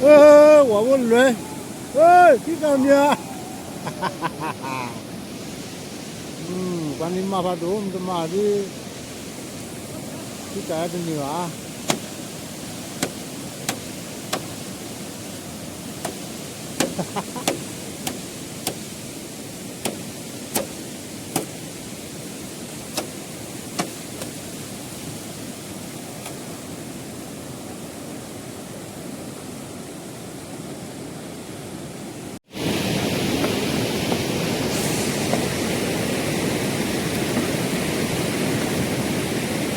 ဝဲဝဲလွဲ, ထံၣ်တၢ်မံၤဧါ, ပှၤန့ၣ်မၤဖးဒိၣ် မ့ၢ်တမၤဒ်, ထံၣ်တၢ်တန့ၢ်ဘၣ်.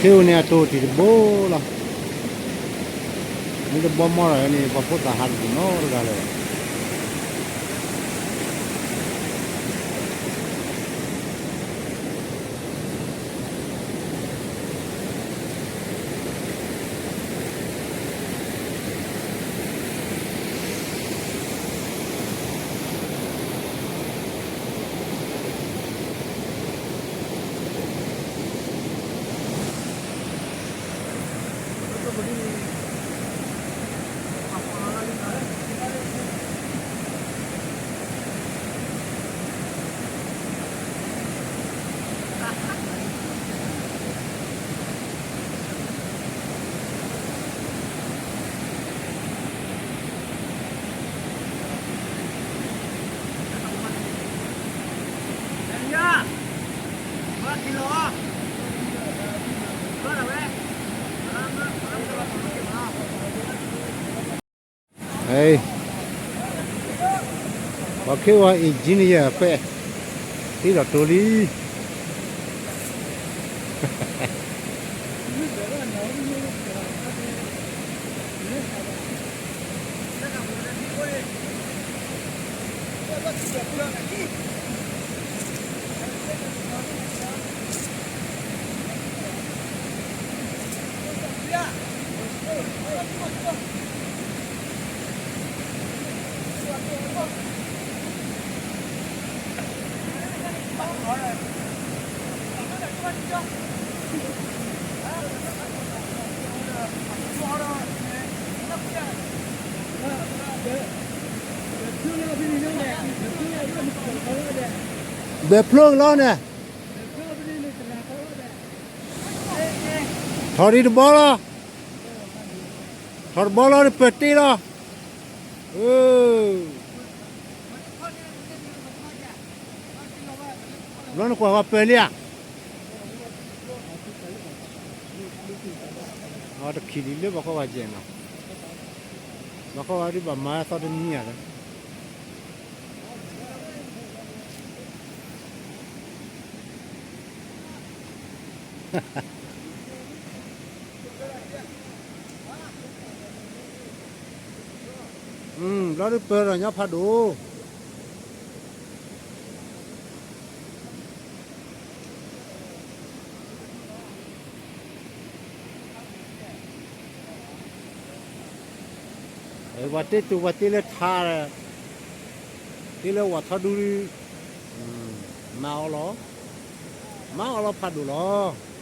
ခ့ဧိၤန့ၣ် အတိၢ်တံၢ်တဘိလီၤ. မ့ၢ်တဘီမီၢ်ဒီးန့ၣ် ပှၤဖိသၣ်ဟးတဒူၣ်နီတဂၤလၢၤဘၣ်. ပှၤခ့ဝဲ engineer ဖဲ သ့ဒီးတိၤလံ. ဘဲဖျိကလီန့ၣ်, ထီၣ်ဒံးတဘီလီၤ, ထီၣ်တဘီလီၤ ပၢၢ်တ့လီၤ. ဘျီနကွၢ်ဝဲပၢၢ်လံဧါ. တခံးဒံးလၢဘၣ်ဃီဝဲကဲနီၤ, ဘၣ်ဃီဝဲဒ်ဘၣ်မၤသီတနံၤဧါလၢ ဘျီဒုးပၢၢ်ဒီးညီဖးဒိၣ်, ပှၤတ့တူၢ်ပှၤတ့လၢထါ, တ့လၢဝၤထီဒူ, မၤအီၤလီၤ, မၤအီၤလီၤဖးဒိၣ်လီၤ.